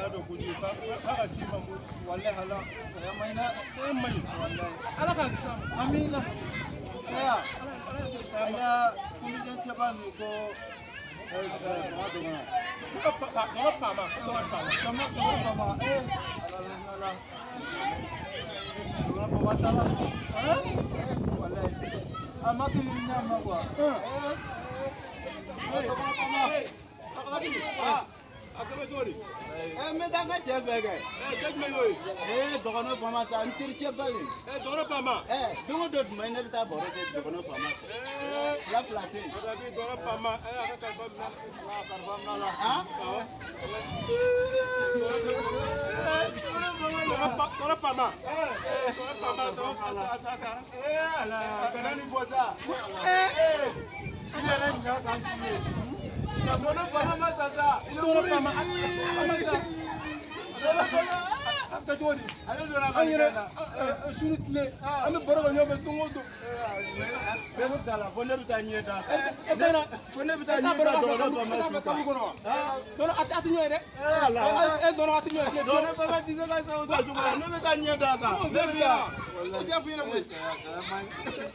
saya dɔn kojugu f'a ka s'i ma ko. Walahi ala, saya man ɲi dɛ. Saya man ɲi. Walahi. Ala k'an kisi a ma. Amina. Saya. Ala k'an kisi saya An ma. ya comédien cɛba min ko Bama Dɔgɔnɔ. Dɔgɔ Pama, dɔgɔ Pama. Dɔgɔnɔ Dɔgɔnɔ Bama ala la hinɛ la. Dɔgɔnɔ Bama sala. Walahi. A ma kiri ɲɛ ma quoi. Dɔgɔnɔ Bama. Ah, a kɛra cogo di? N bɛ taa n ka cɛ fɛ kɛ. Cɛ jumɛn y'o ye? Dɔgɔnɔ Fama sa, n tericɛ ba ye. Dɔgɔnɔ Pama. Don o don tuma ne bɛ taa baro kɛ dɔgɔnɔ Fama fɛ. Fila fila tɛ yen. Dɔgɔnɔ Pama, a ka kalifa minɛ. Ala kalifa minɛ la. Han? Dɔgɔnɔ Pama. Dɔgɔnɔ Pama, dɔgɔnɔ a sara. Ala, kana nin fɔ sa. Ne yɛrɛ ɲa ka n ye. Dɔgɔnɔ Fama ma sa sa. Dɔgɔnɔ Pama, a ma sa. A bɛ kɛ cogo di? Ale donna An yɛrɛ su ni tile, an bɛ baro kɛ ɲɔgɔn fɛ don o don. Bɛɛ bɛ taa la, fo ne bɛ taa ɲɛ da. E tɛ na. Fo ne bɛ taa E t'a ɲɛ baro da kɛ dɔgɔnɔ e Fama t'a su fɛ kan. kaburu kɔnɔ wa? Dɔgɔnɔ a tɛ ɲɔgɔn ye dɛ. Ala. Dɔgɔnɔ a tɛ ɲɔgɔn ye. Dɔgɔnɔ Fama tɛ se ka sa o sa cogo la, ne bɛ taa ɲɛ da kan. Ne bɛ taa. O tɛ f'i ɲɛna koyi. Saya saya man ɲi.